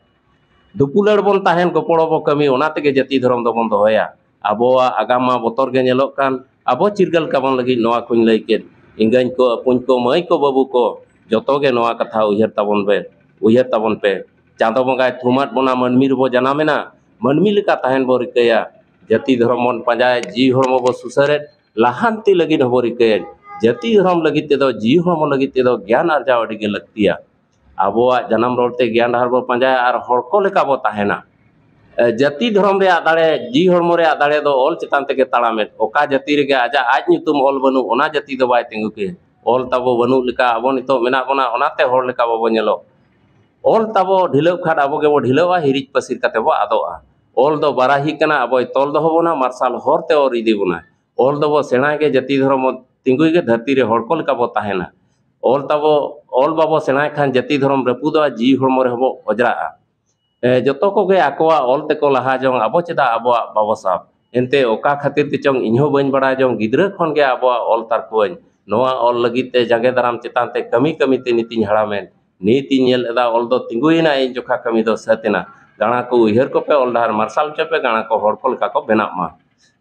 ᱫᱩᱯᱩᱞᱟᱹᱲ ᱵᱚᱱ ᱛᱟᱦᱮᱱ, ᱜᱚᱯᱚᱲᱚ ᱵᱚ ᱠᱟᱹᱢᱤ, ᱚᱱᱟ ᱛᱮᱜᱮ ᱡᱟᱹᱛᱤ ᱫᱷᱚᱨᱚᱢ ᱫᱚᱵᱚᱱ ᱫᱚᱦᱚᱭᱟ᱾ ᱟᱵᱚᱣᱟᱜ ᱟᱜᱟᱢ ᱢᱟ ᱵᱚᱛᱚᱨ ᱜᱮ ᱧᱮᱞᱚᱜ ᱠᱟᱱ, ᱟᱵᱚ ᱪᱤᱨᱜᱟᱹᱞ ᱠᱟᱵᱚᱱ ᱞᱟᱹᱜᱤᱫ ᱱᱚᱣᱟ ᱠᱚᱧ ᱞᱟᱹᱭ ᱠᱮᱫ᱾ ᱮᱸᱜᱟᱹᱧ ᱠᱚ, ᱟᱹᱯᱩᱧ ᱠᱚ, ᱢᱟᱹᱭ ᱠᱚ, ᱵᱟᱹᱵᱩ ᱠᱚ, ᱡᱚᱛᱚ ᱜᱮ ᱱᱚᱣᱟ ᱠᱟᱛᱷᱟ ᱩᱭᱦᱟᱹᱨ ᱛᱟᱵᱚᱱ ᱯᱮ, ᱩᱭᱦᱟᱹᱨ ᱛᱟᱵᱚᱱ ᱯᱮ᱾ ᱪᱟᱸᱫᱚ ᱵᱚᱸᱜᱟᱭ ᱛᱷᱩᱢᱟᱫ ᱵᱚᱱᱟ, ᱢᱟᱹᱱᱢᱤ ᱨᱮᱵᱚ ᱡᱟᱱᱟᱢᱮᱱᱟ, ᱢᱟᱹᱱᱢᱤ ᱞᱮᱠᱟ ᱛᱟᱦᱮᱱ ᱵᱚ ᱨᱤᱠᱟᱹᱭᱟ᱾ ᱡᱟᱹᱛᱤ ᱫᱷᱚᱨᱚᱢ ᱵᱚᱱ ᱯᱟᱸᱡᱟᱭᱟ, ᱡᱤᱣᱤ ᱦᱚᱲᱢᱚ ᱵᱚ ᱥᱩᱥᱟᱹᱨᱮᱫ, ᱞᱟᱦᱟᱱᱛᱤ ᱞᱟᱹᱜᱤᱫ ᱦᱚᱸᱵᱚ ᱨᱤᱠᱟᱹᱭᱮᱫ᱾ ᱡᱟᱹᱛᱤ ᱫᱷᱚᱨᱚᱢ ᱞᱟᱹᱜᱤᱫ ᱛᱮᱫᱚ, ᱡᱤᱣᱤ ᱦᱚᱲᱢᱚ ᱞᱟᱹᱜᱤᱫ ᱛᱮᱫᱚ ᱜᱮᱭᱟᱱ ᱟᱨᱡᱟᱣ ᱟᱹᱰᱤ ᱜᱮ ᱞᱟᱹᱠᱛᱤᱭᱟ᱾ ᱟᱵᱚᱣᱟᱜ ᱡᱟᱱᱟᱢ ᱨᱚᱲ ᱛᱮ ᱜᱮᱭᱟᱱ ᱰᱟᱦᱟᱨ ᱵᱚ ᱯᱟᱸᱡᱟᱭᱟ ᱟᱨ ᱦᱚᱲ ᱠᱚ ᱞᱮᱠᱟ ᱵᱚ ᱛᱟᱦᱮᱱᱟ᱾ ᱮ, ᱡᱟᱹᱛᱤ ᱫᱷᱚᱨᱚᱢ ᱨᱮᱭᱟᱜ ᱫᱟᱲᱮ, ᱡᱤᱣᱤ ᱦᱚᱲᱢᱚ ᱨᱮᱭᱟᱜ ᱫᱟᱲᱮ ᱫᱚ ᱚᱞ ᱪᱮᱛᱟᱱ ᱛᱮᱜᱮ ᱛᱟᱲᱟᱢᱮᱫ᱾ ᱚᱠᱟ ᱡᱟᱹᱛᱤ ᱨᱮᱜᱮ ᱟᱡᱟᱜ ᱟᱡ ᱧᱩᱛᱩᱢ ᱚᱞ ᱵᱟᱹᱱᱩᱜ, ᱚᱱᱟ ᱡᱟᱹᱛᱤ ᱫᱚ ᱵᱟᱭ ᱛᱤᱸᱜᱩ ᱠᱮᱭᱟ᱾ ᱚᱞ ᱛᱟᱵᱚ ᱵᱟᱹᱱᱩᱜ ᱞᱮᱠᱟ ᱟᱵᱚ ᱱᱤᱛᱚᱜ ᱢᱮᱱᱟᱜ ᱵᱚᱱᱟ, ᱚᱱᱟᱛᱮ ᱦᱚᱲ ᱞᱮᱠᱟ ᱵᱟᱵᱚ ᱧᱮᱞᱚᱜ᱾ ᱚᱞ ᱛᱟᱵᱚ ᱰᱷᱤᱞᱟᱹᱜ ᱠᱷᱟᱱ ᱟᱵᱚ ᱜᱮᱵᱚ ᱰᱷᱤᱞᱟᱹᱜᱼᱟ, ᱦᱤᱨᱤᱡ ᱯᱟᱹᱥᱤᱨ ᱠᱟᱛᱮ ᱵᱚ ᱟᱫᱚᱜᱼᱟ᱾ ᱚᱞ ᱫᱚ ᱵᱟᱨᱟᱦᱤ ᱠᱟᱱᱟ, ᱟᱵᱚᱭ ᱛᱚᱞ ᱫᱚᱦᱚ ᱵᱚᱱᱟ, ᱢᱟᱨᱥᱟᱞ ᱦᱚᱨ ᱛᱮ ᱚᱨ ᱤᱫᱤ ᱵᱚᱱᱟ᱾ ᱚᱞ ᱫᱚᱵᱚ ᱥᱮᱬᱟᱭ ᱜᱮ, ᱡᱟᱹᱛᱤ ᱫᱷᱚᱨᱚᱢ ᱛᱤᱸᱜᱩᱭ ᱜᱮ, ᱫᱷᱟᱹᱨᱛᱤ ᱨᱮ ᱦᱚᱲ ᱠᱚ ᱞᱮᱠᱟ ᱵᱚ ᱛᱟᱦᱮᱱᱟ᱾ ᱚᱞ ᱛᱟᱵᱚ, ᱚᱞ ᱵᱟᱵᱚ ᱥᱮᱬᱟᱭ ᱠᱷᱟᱱ ᱡᱟᱹᱛᱤ ᱫᱷᱚᱨᱚᱢ ᱨᱟᱹᱯᱩᱫᱚᱜᱼᱟ, ᱡᱤᱣᱤ ᱦᱚᱲᱢᱚ ᱨᱮᱦᱚᱸ ᱵᱚ ᱚᱡᱽᱨᱟᱜᱼᱟ᱾ ᱮ, ᱡᱚᱛᱚ ᱠᱚᱜᱮ ᱟᱠᱚᱣᱟᱜ ᱚᱞ ᱛᱮᱠᱚ ᱞᱟᱦᱟ ᱡᱚᱝ, ᱟᱵᱚ ᱪᱮᱫᱟᱜ ᱟᱵᱚᱣᱟᱜ ᱵᱟᱵᱚ ᱥᱟᱵ? ᱮᱱᱛᱮ ᱚᱠᱟ ᱠᱷᱟᱹᱛᱤᱨ ᱛᱮᱪᱚᱝ ᱤᱧ ᱦᱚᱸ ᱵᱟᱹᱧ ᱵᱟᱲᱟᱭ ᱡᱚᱝ, ᱜᱤᱫᱽᱨᱟᱹ ᱠᱷᱚᱱ ᱜᱮ ᱟᱵᱚᱣᱟᱜ ᱚᱞ ᱛᱟᱨᱠᱚᱣᱟᱹᱧ᱾ ᱱᱚᱣᱟ ᱚᱞ ᱞᱟᱹᱜᱤᱫ ᱛᱮ ᱡᱟᱸᱜᱮ ᱫᱟᱨᱟᱢ ᱪᱮᱛᱟᱱ ᱛᱮ ᱠᱟᱹᱢᱤ ᱠᱟᱹᱢᱤ ᱛᱮ ᱱᱤᱛᱤᱧ ᱦᱟᱲᱟᱢᱮᱱ᱾ ᱱᱤᱛᱤᱧ ᱧᱮᱞ ᱮᱫᱟ ᱚᱞ ᱫᱚ ᱛᱤᱸᱜᱩᱭᱮᱱᱟ, ᱤᱧ ᱡᱚᱠᱷᱟ ᱠᱟᱹᱢᱤ ᱫᱚ ᱥᱟᱹᱛ ᱮᱱᱟ᱾ ᱜᱟᱬᱟ ᱠᱚ ᱩᱭᱦᱟᱹᱨ ᱠᱚᱯᱮ, ᱚᱞ ᱰᱟᱦᱟᱨ ᱢᱟᱨᱥᱟᱞ ᱦᱚᱪᱚᱭ ᱯᱮ, ᱜᱟᱬᱟ ᱠᱚ ᱦᱚᱲ ᱠᱚ ᱞᱮᱠᱟ ᱠᱚ ᱵᱮᱱᱟᱜ ᱢᱟ᱾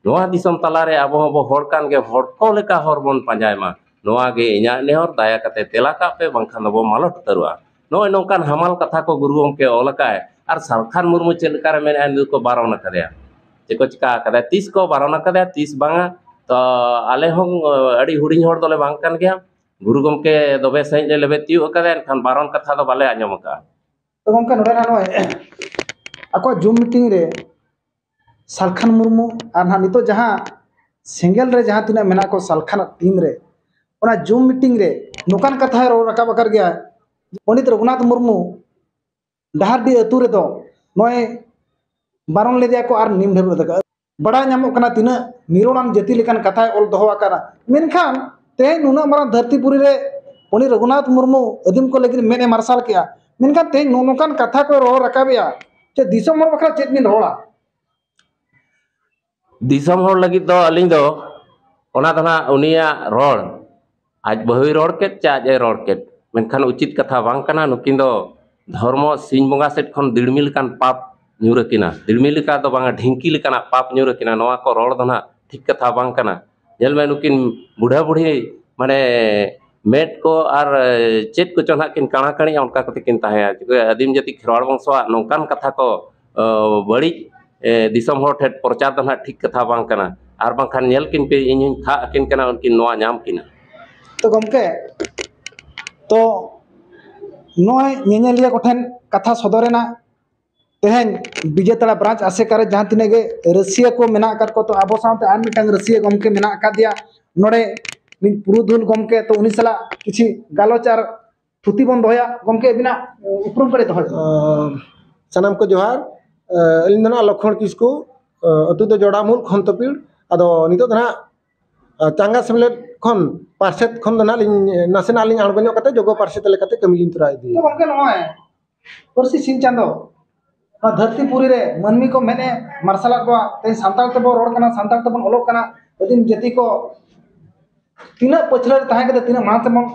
ᱱᱚᱣᱟ ᱫᱤᱥᱚᱢ ᱛᱟᱞᱟᱨᱮ ᱟᱵᱚ ᱦᱚᱸᱵᱚ ᱦᱚᱲ ᱠᱟᱱ ᱜᱮ, ᱦᱚᱲ ᱠᱚ ᱞᱮᱠᱟ ᱦᱚᱨ ᱵᱚᱱ ᱯᱟᱸᱡᱟᱭ ᱢᱟ᱾ ᱱᱚᱣᱟ ᱜᱮ ᱤᱧᱟᱹᱜ ᱱᱮᱦᱚᱨ, ᱫᱟᱭᱟ ᱠᱟᱛᱮ ᱛᱮᱞᱟ ᱠᱟᱜ ᱯᱮ, ᱵᱟᱝᱠᱷᱟᱱ ᱫᱚᱵᱚ ᱢᱟᱞᱚᱴ ᱩᱛᱟᱹᱨᱚᱜᱼᱟ᱾ ᱱᱚᱜᱼᱚᱭ ᱱᱚᱝᱠᱟᱱ ᱦᱟᱢᱟᱞ ᱠᱟᱛᱷᱟ ᱠᱚ ᱜᱩᱨᱩ ᱜᱚᱢᱠᱮ ᱚᱞ ᱟᱠᱟᱫ᱾ ᱟᱨ ᱥᱟᱞᱠᱷᱟᱱ ᱢᱩᱨᱢᱩ ᱪᱮᱫ ᱞᱮᱠᱟᱨᱮ ᱢᱮᱱᱮᱫᱼᱟ, ᱱᱩᱭ ᱠᱚ ᱵᱟᱨᱚᱱ ᱟᱠᱟᱫᱮᱭᱟ, ᱪᱮᱫ ᱠᱚ ᱪᱤᱠᱟ ᱟᱠᱟᱫᱟ, ᱛᱤᱥ ᱠᱚ ᱵᱟᱨᱚᱱ ᱟᱠᱟᱫᱮᱭᱟ, ᱛᱤᱥ ᱵᱟᱝᱟ᱾ ᱛᱚ ᱟᱞᱮ ᱦᱚᱸ ᱟᱹᱰᱤ ᱦᱩᱰᱤᱧ ᱦᱚᱲ ᱫᱚᱞᱮ ᱵᱟᱝ ᱠᱟᱱ ᱜᱮᱭᱟ᱾ ᱜᱩᱨᱩ ᱜᱚᱢᱠᱮ ᱫᱚᱵᱮ ᱥᱟᱺᱦᱤᱡ ᱞᱮ ᱞᱮᱵᱮᱫ ᱛᱤᱭᱳᱜ ᱟᱠᱟᱫᱟ, ᱮᱱᱠᱷᱟᱱ ᱵᱟᱨᱚᱱ ᱠᱟᱛᱷᱟ ᱫᱚ ᱵᱟᱞᱮ ᱟᱸᱡᱚᱢ ᱟᱠᱟᱫᱼᱟ᱾ ᱛᱚ ᱜᱚᱢᱠᱮ, ᱱᱚᱰᱮ ᱱᱟᱜ ᱱᱚᱜᱼᱚᱭ ᱟᱠᱚᱣᱟᱜ ᱡᱩᱢ ᱢᱤᱴᱤᱝ ᱨᱮ ᱥᱟᱞᱠᱷᱟᱱ ᱢᱩᱨᱢᱩ ᱟᱨ ᱱᱟᱦᱟᱜ ᱱᱤᱛᱚᱜ ᱡᱟᱦᱟᱸ ᱥᱮᱸᱜᱮᱞ ᱨᱮ ᱡᱟᱦᱟᱸ ᱛᱤᱱᱟᱹᱜ ᱢᱮᱱᱟᱜ ᱠᱚ ᱥᱟᱞᱠᱷᱟᱱᱟᱜ ᱴᱤᱢ ᱨᱮ, ᱚᱱᱟ ᱡᱩᱢ ᱢᱤᱴᱤᱝ ᱨᱮ ᱱᱚᱝᱠᱟᱱ ᱠᱟᱛᱷᱟᱭ ᱨᱚᱲ ᱨᱟᱠᱟᱵ ᱟᱠᱟᱫ ᱜᱮᱭᱟ, ᱯᱚᱱᱰᱤᱛ ᱨᱚᱜᱷᱩᱱᱟᱛᱷ ᱢᱩᱨᱢᱩ ᱰᱟᱦᱟᱨᱰᱤ ᱟᱹᱛᱩ ᱨᱮᱫᱚ ᱱᱚᱜᱼᱚᱭ ᱵᱟᱨᱚᱱ ᱞᱮᱫᱮᱭᱟ ᱠᱚ ᱟᱨ ᱱᱤᱢ ᱰᱷᱟᱹᱨᱩ ᱞᱮᱫᱟ᱾ ᱵᱟᱲᱟᱭ ᱧᱟᱢᱚᱜ ᱠᱟᱱᱟ ᱛᱤᱱᱟᱹᱜ ᱱᱤᱨᱚᱲᱟᱱ ᱡᱟᱹᱛᱤ ᱞᱮᱠᱟᱱ ᱠᱟᱛᱷᱟᱭ ᱚᱞ ᱫᱚᱦᱚ ᱟᱠᱟᱫᱟ, ᱢᱮᱱᱠᱷᱟᱱ ᱛᱮᱦᱮᱧ ᱱᱩᱱᱟᱹᱜ ᱢᱟᱨᱟᱝ ᱫᱷᱟᱹᱨᱛᱤ ᱯᱩᱨᱤ ᱨᱮ ᱯᱚᱱᱰᱤᱛ ᱨᱚᱜᱷᱩᱱᱟᱛᱷ ᱢᱩᱨᱢᱩ ᱟᱹᱫᱤᱢ ᱠᱚ ᱞᱟᱹᱜᱤᱫ ᱢᱮᱫ ᱮ ᱢᱟᱨᱥᱟᱞ ᱠᱮᱜᱼᱟ, ᱢᱮᱱᱠᱷᱟᱱ ᱛᱮᱦᱮᱧ ᱱᱚᱜᱼᱚ ᱱᱚᱝᱠᱟᱱ ᱠᱟᱛᱷᱟ ᱠᱚ ᱨᱚᱲ ᱨᱟᱠᱟᱵᱮᱜᱼᱟ᱾ ᱪᱮ ᱫᱤᱥᱚᱢ ᱦᱚᱲ ᱵᱟᱠᱷᱨᱟ ᱪᱮᱫ ᱵᱤᱱ ᱨᱚᱲᱟ? ᱫᱤᱥᱚᱢ ᱦᱚᱲ ᱞᱟᱹᱜᱤᱫ ᱫᱚ ᱟᱹᱞᱤᱧ ᱫᱚ ᱚᱱᱟ ᱫᱚ ᱱᱟᱜ ᱩᱱᱤᱭᱟᱜ ᱨᱚᱲ, ᱟᱡ ᱵᱟᱹᱦᱩᱭ ᱨᱚᱲ ᱠᱮᱫ ᱪᱮ ᱟᱡ ᱮ ᱨᱚᱲ ᱠᱮᱫ, ᱢᱮᱱᱠᱷᱟᱱ ᱩᱪᱤᱛ ᱠᱟᱛᱷᱟ ᱵᱟᱝ ᱠᱟᱱᱟ᱾ ᱱᱩᱠᱤᱱ ᱫᱚ ᱫᱷᱚᱨᱢᱚ ᱥᱤᱧ ᱵᱚᱸᱜᱟ ᱥᱮᱫ ᱠᱷᱚᱱ ᱫᱤᱲᱢᱤ ᱞᱮᱠᱟᱱ ᱯᱟᱯ ᱧᱩᱨ ᱟᱹᱠᱤᱱᱟ᱾ ᱫᱤᱲᱢᱤ ᱞᱮᱠᱟ ᱫᱚ ᱵᱟᱝᱟ, ᱰᱷᱤᱝᱠᱤ ᱞᱮᱠᱟᱱᱟᱜ ᱯᱟᱯ ᱧᱩᱨ ᱟᱹᱠᱤᱱᱟ᱾ ᱱᱚᱣᱟ ᱠᱚ ᱨᱚᱲ ᱫᱚ ᱱᱟᱜ ᱴᱷᱤᱠ ᱠᱟᱛᱷᱟ ᱵᱟᱝ ᱠᱟᱱᱟ᱾ ᱧᱮᱞ ᱢᱮ, ᱱᱩᱠᱤᱱ ᱵᱩᱰᱷᱟᱹ ᱵᱩᱲᱦᱤ, ᱢᱟᱱᱮ, ᱢᱮᱫ ᱠᱚ ᱟᱨ, ᱮ, ᱪᱮᱫ ᱠᱚᱪᱚ ᱱᱟᱜ ᱠᱤᱱ ᱠᱟᱬᱟ ᱠᱟᱹᱬᱤᱜᱼᱟ, ᱚᱱᱠᱟ ᱠᱟᱛᱮ ᱠᱤᱱ ᱛᱟᱦᱮᱸᱭᱟ᱾ ᱪᱤᱠᱟᱹ ᱟᱹᱫᱤᱢ ᱡᱟᱹᱛᱤ ᱠᱷᱮᱨᱣᱟᱲ ᱵᱚᱝᱥᱚᱣᱟᱜ ᱱᱚᱝᱠᱟᱱ ᱠᱟᱛᱷᱟ ᱠᱚ, ᱚ, ᱵᱟᱹᱲᱤᱡ, ᱮ, ᱫᱤᱥᱚᱢ ᱦᱚᱲ ᱴᱷᱮᱱ ᱯᱨᱚᱪᱟᱨ ᱫᱚ ᱱᱟᱜ ᱴᱷᱤᱠ ᱠᱟᱛᱷᱟ ᱵᱟᱝ ᱠᱟᱱᱟ᱾ ᱟᱨ ᱵᱟᱝᱠᱷᱟᱱ ᱧᱮᱞ ᱠᱤᱱ ᱯᱮ, ᱤᱧ ᱦᱚᱧ ᱛᱷᱟᱜ ᱟᱹᱠᱤᱱ ᱠᱟᱱᱟ, ᱩᱱᱠᱤᱱ ᱱᱚᱣᱟ ᱧᱟᱢ ᱠᱤᱱᱟ᱾ ᱛᱚ ᱜᱚᱢᱠᱮ, ᱛᱚ ᱱᱚᱜᱼᱚᱭ ᱧᱮᱧᱮᱞᱤᱭᱟᱹ ᱠᱚᱴᱷᱮᱱ ᱠᱟᱛᱷᱟ ᱥᱚᱫᱚᱨᱮᱱᱟ, ᱛᱮᱦᱮᱧ ᱵᱤᱡᱮᱛᱟᱲᱟ ᱵᱨᱟᱧᱪ ᱟᱥᱮᱠᱟ ᱨᱮ ᱡᱟᱦᱟᱸ ᱛᱤᱱᱟᱹᱜ ᱜᱮ ᱨᱟᱹᱥᱤᱭᱟᱹ ᱠᱚ ᱢᱮᱱᱟᱜ ᱟᱠᱟᱫ ᱠᱚ, ᱛᱚ ᱟᱵᱚ ᱥᱟᱶᱛᱮ ᱟᱨ ᱢᱤᱫᱴᱟᱝ ᱨᱟᱹᱥᱤᱭᱟᱹ ᱜᱚᱢᱠᱮ ᱢᱮᱱᱟᱜ ᱟᱠᱟᱫᱮᱭᱟ ᱱᱚᱰᱮ, ᱢᱤᱫ ᱯᱩᱨᱩᱫᱷᱩᱞ ᱜᱚᱢᱠᱮ, ᱛᱚ ᱩᱱᱤ ᱥᱟᱞᱟᱜ ᱠᱤᱪᱷᱤ ᱜᱟᱞᱚᱪ ᱟᱨ ᱛᱷᱩᱛᱤ ᱵᱚᱱ ᱫᱚᱦᱚᱭᱟ᱾ ᱜᱚᱢᱠᱮ, ᱟᱹᱵᱤᱱᱟᱜ, ᱮ, ᱩᱯᱨᱩᱢ ᱠᱟᱹᱴᱤᱡ ᱫᱚᱦᱚᱭ ᱵᱤᱱ᱾ ᱟᱸ, ᱥᱟᱱᱟᱢ ᱠᱚ ᱡᱚᱦᱟᱨ᱾ ᱟᱸ, ᱟᱹᱞᱤᱧ ᱫᱚ ᱱᱟᱜ ᱞᱚᱠᱷᱢᱚᱬ ᱠᱤᱥᱠᱩ, ᱟᱸ, ᱟᱹᱛᱩ ᱫᱚ ᱡᱚᱰᱟᱢᱩᱞ ᱠᱷᱚᱱᱛᱚᱯᱤᱲ᱾ ᱟᱫᱚ ᱱᱤᱛᱚᱜ ᱫᱚ ᱱᱟᱜ, ᱟᱸ, ᱪᱟᱸᱜᱟ ᱥᱮᱢᱞᱮᱫ ᱠᱷᱚᱱ, ᱯᱟᱨᱥᱮᱛ ᱠᱷᱚᱱ ᱫᱚ ᱱᱟᱜ ᱞᱤᱧ ᱱᱟᱥᱮᱱᱟᱜ ᱞᱤᱧ ᱟᱬᱜᱚ ᱧᱚᱜ ᱠᱟᱛᱮ ᱡᱚᱜᱚ ᱯᱟᱨᱥᱮᱛ ᱞᱮᱠᱟᱛᱮ ᱠᱟᱹᱢᱤ ᱞᱤᱧ ᱛᱚᱨᱟᱣ ᱤᱫᱤᱭᱮᱫᱟ᱾ ᱛᱚ ᱜᱚᱢᱠᱮ, ᱱᱚᱜᱼᱚᱭ ᱯᱟᱹᱨᱥᱤ ᱥᱤᱧ ᱪᱟᱸᱫᱚ ᱱᱚᱣᱟ ᱫᱷᱟᱹᱨᱛᱤ ᱯᱩᱨᱤ ᱨᱮ ᱢᱟᱹᱱᱢᱤ ᱠᱚ ᱢᱮᱫ ᱮ ᱢᱟᱨᱥᱟᱞᱟᱫ ᱠᱚᱣᱟ᱾ ᱛᱮᱦᱮᱧ ᱥᱟᱱᱛᱟᱲ ᱛᱮᱵᱚᱱ ᱨᱚᱲ ᱠᱟᱱᱟ, ᱥᱟᱱᱛᱟᱲ ᱛᱮᱵᱚᱱ ᱚᱞᱚᱜ ᱠᱟᱱᱟ᱾ ᱟᱹᱫᱤᱢ ᱡᱟᱹᱛᱤ ᱠᱚ ᱛᱤᱱᱟᱹᱜ ᱯᱟᱹᱪᱷᱞᱟᱹ ᱨᱮ ᱛᱟᱦᱮᱸ ᱠᱟᱛᱮ ᱛᱤᱱᱟᱹᱜ ᱢᱟᱲᱟᱝ ᱛᱮᱵᱚᱱ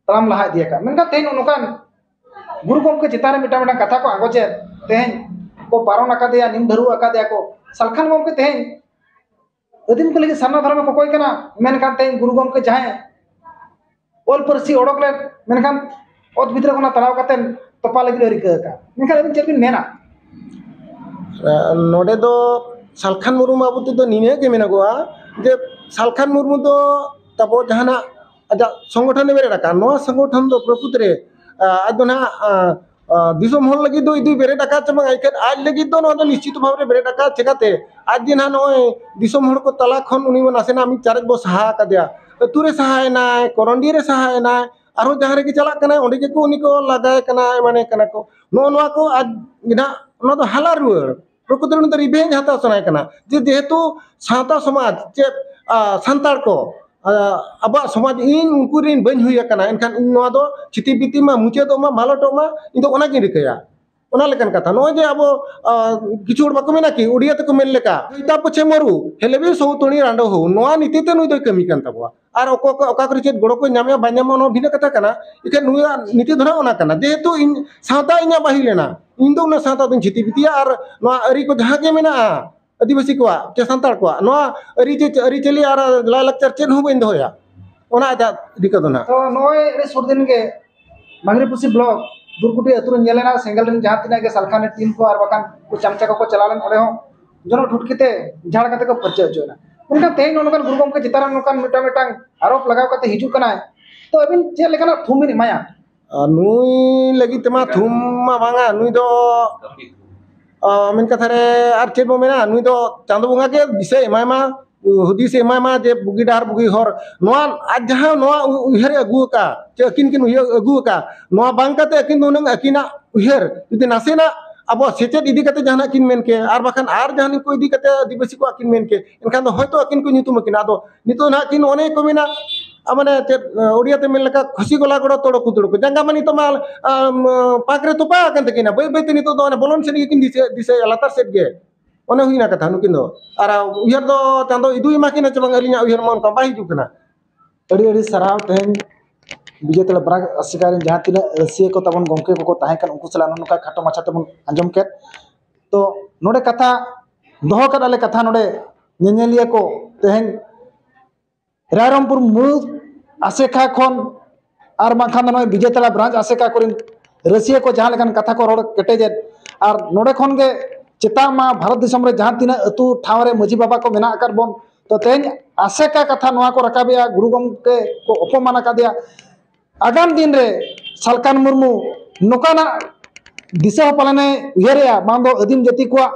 ᱛᱟᱲᱟᱢ ᱞᱟᱦᱟ ᱤᱫᱤ ᱟᱠᱟᱫ, ᱢᱮᱱᱠᱷᱟᱱ ᱛᱮᱦᱮᱧ ᱱᱚᱜᱼᱚ ᱱᱚᱝᱠᱟᱱ ᱜᱩᱨᱩ ᱜᱚᱢᱠᱮ ᱪᱮᱛᱟᱱ ᱨᱮ ᱢᱤᱫᱴᱟᱝ ᱢᱤᱫᱴᱟᱝ ᱠᱟᱛᱷᱟ ᱠᱚ ᱟᱸᱜᱚᱪᱮᱫ, ᱛᱮᱦᱮᱧ ᱠᱚ ᱵᱟᱨᱚᱱ ᱟᱠᱟᱫᱮᱭᱟ, ᱱᱤᱢ ᱰᱷᱟᱹᱨᱩ ᱟᱠᱟᱫᱮᱭᱟ ᱠᱚ᱾ ᱥᱟᱞᱠᱷᱟᱱ ᱜᱚᱢᱠᱮ ᱛᱮᱦᱮᱧ ᱟᱹᱫᱤᱢ ᱠᱚ ᱞᱟᱹᱜᱤᱫ ᱥᱟᱨᱱᱟ ᱫᱷᱚᱨᱚᱢ ᱮ ᱠᱚᱠᱚᱭ ᱠᱟᱱᱟ, ᱢᱮᱱᱠᱷᱟᱱ ᱛᱮᱦᱮᱧ ᱜᱩᱨᱩ ᱜᱚᱢᱠᱮ ᱡᱟᱦᱟᱸᱭ ᱚᱞ ᱯᱟᱹᱨᱥᱤ ᱚᱰᱚᱠ ᱞᱮᱫ, ᱢᱮᱱᱠᱷᱟᱱ ᱚᱛ ᱵᱷᱤᱛᱨᱤ ᱠᱷᱚᱱᱟᱜ ᱛᱟᱲᱟᱣ ᱠᱟᱛᱮ ᱛᱚᱯᱟ ᱞᱟᱹᱜᱤᱫ ᱮ ᱨᱤᱠᱟᱹ ᱟᱠᱟᱫ, ᱢᱮᱱᱠᱷᱟᱱ ᱟᱹᱵᱤᱱ ᱪᱮᱫ ᱵᱤᱱ ᱢᱮᱱᱟ? ᱱᱚᱰᱮ ᱫᱚ ᱥᱟᱞᱠᱷᱟᱱ ᱢᱩᱨᱢᱩ ᱵᱟᱵᱚᱫ ᱛᱮᱫᱚ ᱱᱤᱱᱟᱹᱜ ᱜᱮ ᱢᱮᱱᱚᱜᱚᱜᱼᱟ ᱡᱮ ᱥᱟᱞᱠᱷᱟᱱ ᱢᱩᱨᱢᱩ ᱫᱚ ᱛᱟᱵᱚ ᱡᱟᱦᱟᱱᱟᱜ ᱟᱡᱟᱜ ᱥᱚᱝᱜᱚᱴᱷᱚᱱᱮ ᱵᱮᱨᱮᱫ ᱟᱠᱟᱫ, ᱱᱚᱣᱟ ᱥᱚᱝᱜᱚᱴᱷᱚᱱ ᱫᱚ ᱯᱨᱚᱠᱨᱤᱛ ᱨᱮ, ᱟᱡ ᱫᱚ ᱱᱟᱦᱟᱜ ᱫᱤᱥᱚᱢ ᱦᱚᱲ ᱞᱟᱹᱜᱤᱫ ᱫᱚ ᱤᱫᱩᱭ ᱵᱮᱨᱮᱫ ᱟᱠᱟᱫ ᱪᱮ ᱵᱟᱝ, ᱮᱱᱠᱷᱟᱱ ᱟᱡ ᱞᱟᱹᱜᱤᱫ ᱫᱚ ᱱᱚᱣᱟ ᱫᱚ ᱱᱤᱥᱪᱤᱛ ᱵᱷᱟᱵᱽ ᱨᱮ ᱵᱮᱨᱮᱫ ᱟᱠᱟᱫ᱾ ᱪᱮᱠᱟᱛᱮ? ᱟᱡ ᱡᱮ ᱱᱟᱦᱟᱜ ᱱᱚᱜᱼᱚᱭ ᱫᱤᱥᱚᱢ ᱦᱚᱲ ᱠᱚ ᱛᱟᱞᱟ ᱠᱷᱚᱱ ᱩᱱᱤ ᱢᱟ ᱱᱟᱥᱮᱱᱟᱜ ᱢᱤᱫ ᱪᱟᱨᱮᱡ ᱵᱚ ᱥᱟᱦᱟ ᱟᱠᱟᱫᱮᱭᱟ, ᱟᱹᱛᱩ ᱨᱮ ᱥᱟᱦᱟᱭᱮᱱᱟᱭ, ᱠᱚᱨᱚᱱᱰᱤ ᱨᱮ ᱥᱟᱦᱟᱭᱮᱱᱟᱭ, ᱟᱨᱦᱚᱸ ᱡᱟᱦᱟᱸ ᱨᱮᱜᱮ ᱪᱟᱞᱟᱜ ᱠᱟᱱᱟᱭ ᱚᱸᱰᱮ ᱜᱮᱠᱚ ᱩᱱᱤ ᱠᱚ ᱞᱟᱜᱟᱭ ᱠᱟᱱᱟ, ᱮᱢᱟᱱᱮ ᱠᱟᱱᱟ ᱠᱚ᱾ ᱱᱚᱜᱼᱚ ᱱᱚᱣᱟ ᱠᱚ ᱟᱡ ᱜᱮ ᱱᱟᱦᱟᱜ ᱱᱚᱣᱟ ᱫᱚ ᱦᱟᱞᱟ ᱨᱩᱣᱟᱹᱲ, ᱯᱨᱚᱠᱨᱤᱛ ᱨᱮ ᱩᱱᱤ ᱫᱚ ᱨᱤᱵᱷᱮᱧᱡᱽ ᱦᱟᱛᱟᱣ ᱥᱟᱱᱟᱭᱮ ᱠᱟᱱᱟ ᱡᱮ ᱡᱮᱦᱮᱛᱩ ᱥᱟᱶᱛᱟ ᱥᱚᱢᱟᱡᱽ ᱪᱮᱫ ᱥᱟᱱᱛᱟᱲ ᱠᱚ ᱟᱵᱚᱣᱟᱜ ᱥᱚᱢᱟᱡᱽ ᱤᱧ ᱩᱱᱠᱩ ᱨᱤᱱ ᱵᱟᱹᱧ ᱦᱩᱭ ᱟᱠᱟᱱᱟ, ᱮᱱᱠᱷᱟᱱ ᱤᱧ ᱱᱚᱣᱟ ᱫᱚ ᱪᱷᱤᱛᱤ ᱵᱤᱛᱤ ᱢᱟ ᱢᱩᱪᱟᱹᱫᱚᱜ ᱢᱟ, ᱢᱟᱞᱚᱴᱚᱜ ᱢᱟ, ᱤᱧ ᱫᱚ ᱚᱱᱟᱜᱤᱧ ᱨᱤᱠᱟᱹᱭᱟ᱾ ᱚᱱᱟ ᱞᱮᱠᱟᱱ ᱠᱟᱛᱷᱟ᱾ ᱱᱚᱜᱼᱚᱭ ᱡᱮ ᱟᱵᱚ ᱠᱤᱪᱷᱩ ᱦᱚᱲ ᱵᱟᱠᱚ ᱢᱮᱱᱟ ᱠᱤ ᱩᱰᱤᱭᱟ ᱛᱮᱠᱚ ᱢᱮᱱ ᱞᱮᱠᱟ, ᱦᱮᱞᱮᱵᱤ ᱥᱚᱦᱩᱛᱩᱲᱤ ᱨᱟᱸᱰᱚ ᱦᱚᱸ, ᱱᱚᱣᱟ ᱱᱤᱛᱤ ᱛᱮ ᱱᱩᱭ ᱫᱚᱭ ᱠᱟᱹᱢᱤ ᱠᱟᱱ ᱛᱟᱵᱚᱣᱟ᱾ ᱟᱨ ᱚᱠᱟ ᱚᱠᱟ ᱠᱚᱨᱮ ᱪᱮᱫ ᱜᱚᱲᱚ ᱠᱚ ᱧᱟᱢᱮᱜᱼᱟ ᱵᱟᱭ ᱧᱟᱢᱚᱜᱼᱟ ᱚᱱᱟ ᱵᱷᱤᱱᱟᱹ ᱠᱟᱛᱷᱟ ᱠᱟᱱᱟ᱾ ᱮᱱᱠᱷᱟᱱ ᱱᱩᱭᱟᱜ ᱱᱤᱛᱤ ᱫᱚ ᱱᱟᱜ ᱚᱱᱟ ᱠᱟᱱᱟ, ᱡᱮᱦᱮᱛᱩ ᱤᱧ ᱥᱟᱶᱛᱟ ᱤᱧᱟᱹᱜ ᱵᱟᱹᱦᱤ ᱞᱮᱱᱟ, ᱤᱧ ᱫᱚ ᱚᱱᱟ ᱥᱟᱶᱛᱟ ᱫᱚᱧ ᱪᱷᱤᱛᱤ ᱵᱤᱛᱤᱭᱟ ᱟᱨ ᱱᱚᱣᱟ ᱟᱹᱨᱤ ᱠᱚ ᱡᱟᱦᱟᱸ ᱜᱮ ᱢᱮᱱᱟᱜᱼᱟ ᱟᱹᱫᱤᱵᱟᱹᱥᱤ ᱠᱚᱣᱟᱜ ᱪᱮ ᱥᱟᱱᱛᱟᱲ ᱠᱚᱣᱟᱜ, ᱱᱚᱣᱟ ᱟᱹᱨᱤ ᱪᱮ ᱟᱹᱨᱤᱪᱟᱹᱞᱤ ᱟᱨ ᱞᱟᱭᱼᱞᱟᱠᱪᱟᱨ ᱪᱮᱫ ᱦᱚᱸ ᱵᱟᱹᱧ ᱫᱚᱦᱚᱭᱟ᱾ ᱚᱱᱟ ᱮᱴᱟᱜ ᱫᱤᱠᱟᱹ ᱫᱚ ᱱᱟᱜ᱾ ᱛᱚ ᱱᱚᱜᱼᱚᱭ ᱟᱹᱰᱤ ᱥᱩᱨ ᱫᱤᱱ ᱜᱮ ᱢᱟᱝᱜᱽᱨᱤ ᱯᱩᱥᱤ ᱵᱞᱚᱠ ᱫᱩᱨᱠᱩᱴᱤ ᱟᱹᱛᱩ ᱨᱮ ᱧᱮᱞ ᱮᱱᱟ, ᱥᱮᱸᱜᱮᱞ ᱨᱮᱱ ᱡᱟᱦᱟᱸ ᱛᱤᱱᱟᱹᱜ ᱜᱮ ᱥᱟᱞᱠᱷᱟᱱ ᱨᱮᱱ ᱴᱤᱢ ᱠᱚ ᱟᱨ ᱵᱟᱠᱷᱟᱱ ᱠᱚ ᱪᱟᱢᱪᱟ ᱠᱚᱠᱚ ᱪᱟᱞᱟᱣ ᱞᱮᱱ, ᱚᱸᱰᱮ ᱦᱚᱸ ᱡᱚᱱᱚᱜ ᱴᱷᱩᱴᱠᱤ ᱛᱮ ᱡᱷᱟᱲ ᱠᱟᱛᱮ ᱠᱚ ᱯᱷᱟᱨᱪᱟ ᱦᱚᱪᱚᱭᱮᱱᱟ᱾ ᱢᱮᱱᱠᱷᱟᱱ ᱛᱮᱦᱮᱧ ᱱᱚᱜᱼᱚ ᱱᱚᱝᱠᱟᱱ ᱜᱩᱨᱩ ᱜᱚᱢᱠᱮ ᱪᱮᱛᱟᱱ ᱨᱮ ᱱᱚᱝᱠᱟᱱ ᱢᱤᱫᱴᱟᱝ ᱢᱤᱫᱴᱟᱝ ᱟᱨᱳᱯ ᱞᱟᱜᱟᱣ ᱠᱟᱛᱮ ᱦᱤᱡᱩᱜ ᱠᱟᱱᱟᱭ, ᱛᱚ ᱟᱹᱵᱤᱱ ᱪᱮᱫ ᱞᱮᱠᱟᱱᱟᱜ ᱛᱷᱩᱢ ᱵᱤᱱ ᱮᱢᱟᱭᱟ? ᱟᱨ ᱱᱩᱭ ᱞᱟᱹᱜᱤᱫ ᱛᱮᱢᱟ ᱛᱷᱩᱢ ᱢᱟ ᱵᱟᱝᱟ, ᱱᱩᱭ ᱫᱚ ᱟᱨ ᱢᱮᱱ ᱠᱟᱛᱷᱟ ᱨᱮ ᱟᱨ ᱪᱮᱫ ᱵᱚ ᱢᱮᱱᱟ, ᱱᱩᱭ ᱫᱚ ᱪᱟᱸᱫᱚ ᱵᱚᱸᱜᱟ ᱜᱮ ᱫᱤᱥᱟᱹ ᱮᱢᱟᱭ ᱢᱟ, ᱦᱩᱫᱤᱥ ᱮᱢᱟᱭ ᱢᱟ ᱡᱮ ᱵᱩᱜᱤ ᱰᱟᱦᱟᱨ ᱵᱩᱜᱤ ᱦᱚᱨ᱾ ᱱᱚᱣᱟ ᱟᱡ ᱡᱟᱦᱟᱸ ᱱᱚᱣᱟ ᱩ-, ᱩᱭᱦᱟᱹᱨ ᱮ ᱟᱹᱜᱩ ᱟᱠᱟᱫ, ᱪᱮ ᱟᱹᱠᱤᱱ ᱠᱤᱱ ᱩᱭᱦᱟᱹᱨ ᱟᱹᱜᱩ ᱟᱠᱟᱫ, ᱱᱚᱣᱟ ᱵᱟᱝ ᱠᱟᱛᱮ ᱟᱹᱠᱤᱱ ᱫᱚ ᱦᱩᱱᱟᱹᱝ ᱟᱹᱠᱤᱱᱟᱜ ᱩᱭᱦᱟᱹᱨ ᱡᱩᱫᱤ ᱱᱟᱥᱮᱱᱟᱜ ᱟᱵᱚᱣᱟᱜ ᱥᱮᱪᱮᱫ ᱤᱫᱤ ᱠᱟᱛᱮ ᱡᱟᱦᱟᱱᱟᱜ ᱠᱤᱱ ᱢᱮᱱ ᱠᱮ, ᱟᱨ ᱵᱟᱠᱷᱟᱱ ᱟᱨ ᱡᱟᱦᱟᱱᱤᱡ ᱠᱚ ᱤᱫᱤ ᱠᱟᱛᱮ ᱟᱹᱫᱤᱵᱟᱹᱥᱤ ᱠᱚᱣᱟᱜ ᱠᱤᱱ ᱢᱮᱱ ᱠᱮ, ᱮᱱᱠᱷᱟᱱ ᱫᱚ ᱦᱚᱭᱛᱳ ᱟᱹᱠᱤᱱ ᱠᱚ ᱧᱩᱛᱩᱢ ᱟᱹᱠᱤᱱᱟ᱾ ᱟᱫᱚ ᱱᱤᱛᱚᱜ ᱱᱟᱦᱟᱜ ᱠᱤᱱ ᱚᱱᱮ ᱠᱚ ᱢᱮᱱᱟ, ᱟ, ᱢᱟᱱᱮ ᱪᱮᱫ, ᱟ, ᱩᱲᱤᱭᱟ ᱛᱮ ᱢᱮᱱ ᱞᱮᱠᱟ ᱠᱷᱩᱥᱤ ᱜᱚᱞᱟ ᱜᱚᱲᱚ ᱛᱚᱲᱚ ᱠᱩᱫᱲᱚ ᱠᱚ᱾ ᱡᱟᱸᱜᱟ ᱢᱟ ᱱᱤᱛᱚᱜ ᱢᱟ, ᱟᱢ, ᱯᱟᱸᱠ ᱨᱮ ᱛᱚᱯᱟ ᱟᱠᱟᱱ ᱛᱟᱹᱠᱤᱱᱟ᱾ ᱵᱟᱹᱭ ᱵᱟᱹᱭ ᱛᱮ ᱱᱤᱛᱚᱜ ᱫᱚ ᱚᱱᱮ ᱵᱚᱞᱚᱱ ᱥᱮᱫ ᱜᱮᱠᱤᱱ ᱫᱤᱥᱟᱹ, ᱫᱤᱥᱟᱹᱭᱟ, ᱞᱟᱛᱟᱨ ᱥᱮᱫ ᱜᱮ᱾ ᱚᱱᱮ ᱦᱩᱭᱱᱟ ᱠᱟᱛᱷᱟ ᱱᱩᱠᱤᱱ ᱫᱚ᱾ ᱟᱨ ᱩᱭᱦᱟᱹᱨ ᱫᱚ ᱪᱟᱸᱫᱚ ᱤᱫᱩᱭ ᱮᱢᱟ ᱠᱤᱱᱟ ᱪᱮ ᱵᱟᱝ, ᱟᱹᱞᱤᱧᱟᱜ ᱩᱭᱦᱟᱹᱨ ᱢᱟ ᱚᱱᱠᱟ ᱵᱟᱭ ᱦᱤᱡᱩᱜ ᱠᱟᱱᱟ᱾ ᱟᱹᱰᱤ ᱟᱹᱰᱤ ᱥᱟᱨᱦᱟᱣ᱾ ᱛᱮᱦᱮᱧ ᱵᱤᱡᱮᱛᱟᱲᱟ ᱵᱨᱟᱧᱪ ᱟᱥᱮᱠᱟ ᱨᱮᱱ ᱡᱟᱦᱟᱸ ᱛᱤᱱᱟᱹᱜ ᱨᱟᱹᱥᱤᱭᱟᱹ ᱠᱚ ᱛᱟᱵᱚᱱ ᱜᱚᱢᱠᱮ ᱠᱚᱠᱚ ᱛᱟᱦᱮᱸ ᱠᱟᱱ, ᱩᱱᱠᱩ ᱥᱟᱞᱟᱜ ᱱᱚᱜᱼᱚ ᱱᱚᱝᱠᱟ ᱠᱷᱟᱴᱚ ᱢᱟᱪᱷᱟ ᱛᱮᱵᱚᱱ ᱟᱸᱡᱚᱢ ᱠᱮᱫ᱾ ᱛᱚ ᱱᱚᱰᱮ ᱠᱟᱛᱷᱟ ᱫᱚᱦᱚ ᱠᱟᱫ ᱟᱞᱮ ᱠᱟᱛᱷᱟ ᱱᱚᱰᱮ ᱧᱮᱧᱮᱞᱤᱭᱟᱹ ᱠᱚ ᱛᱮᱦᱮᱧ ᱨᱟᱭᱨᱚᱝᱯᱩᱨ ᱢᱩᱬᱩᱫ ᱟᱥᱮᱠᱟ ᱠᱷᱚᱱ ᱟᱨ ᱵᱟᱝᱠᱷᱟᱱ ᱫᱚ ᱱᱚᱜᱼᱚᱭ ᱵᱤᱡᱮᱛᱟᱲᱟ ᱵᱨᱟᱧᱪ ᱟᱥᱮᱠᱟ ᱠᱚᱨᱮᱱ ᱨᱟᱹᱥᱤᱭᱟᱹ ᱠᱚ ᱡᱟᱦᱟᱸ ᱞᱮᱠᱟᱱ ᱠᱟᱛᱷᱟ ᱠᱚ ᱨᱚᱲ ᱠᱮᱴᱮᱡᱮᱫ, ᱟᱨ ᱱᱚᱰᱮ ᱠᱷᱚᱱ ᱜᱮ ᱪᱮᱛᱟᱜ ᱢᱟ ᱵᱷᱟᱨᱚᱛ ᱫᱤᱥᱚᱢ ᱨᱮ ᱡᱟᱦᱟᱸ ᱛᱤᱱᱟᱹᱜ ᱟᱹᱛᱩ ᱴᱷᱟᱶ ᱨᱮ ᱢᱟᱹᱡᱷᱤ ᱵᱟᱵᱟ ᱠᱚ ᱢᱮᱱᱟᱜ ᱟᱠᱟᱫ ᱵᱚᱱ, ᱛᱚ ᱛᱮᱦᱮᱧ ᱟᱥᱮᱠᱟ ᱠᱟᱛᱷᱟ ᱱᱚᱣᱟ ᱠᱚ ᱨᱟᱠᱟᱵᱮᱜᱼᱟ, ᱜᱩᱨᱩ ᱜᱚᱢᱠᱮ ᱠᱚ ᱚᱯᱚᱢᱟᱱ ᱟᱠᱟᱫᱮᱭᱟ᱾ ᱟᱜᱟᱢ ᱫᱤᱱ ᱨᱮ ᱥᱟᱞᱠᱷᱟᱱ ᱢᱩᱨᱢᱩ ᱱᱚᱝᱠᱟᱱᱟᱜ ᱫᱤᱥᱟᱹ ᱦᱚᱸ ᱯᱟᱞᱮᱱᱮ ᱩᱭᱦᱟᱹᱨᱮᱜᱼᱟ, ᱵᱟᱝ ᱫᱚ ᱟᱹᱫᱤᱢ ᱡᱟᱹᱛᱤ ᱠᱚᱣᱟᱜ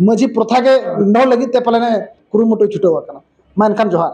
ᱢᱟᱹᱡᱷᱤ ᱯᱨᱚᱛᱷᱟ ᱜᱮ ᱰᱷᱤᱸᱰᱟᱹᱣ ᱞᱟᱹᱜᱤᱫ ᱛᱮ ᱯᱟᱞᱮᱱᱮ ᱠᱩᱨᱩᱢᱩᱴᱩ ᱪᱷᱩᱴᱟᱹᱣ ᱟᱠᱟᱱᱟ᱾ ᱢᱟ ᱮᱱᱠᱷᱟᱱ ᱡᱚᱦᱟᱨ᱾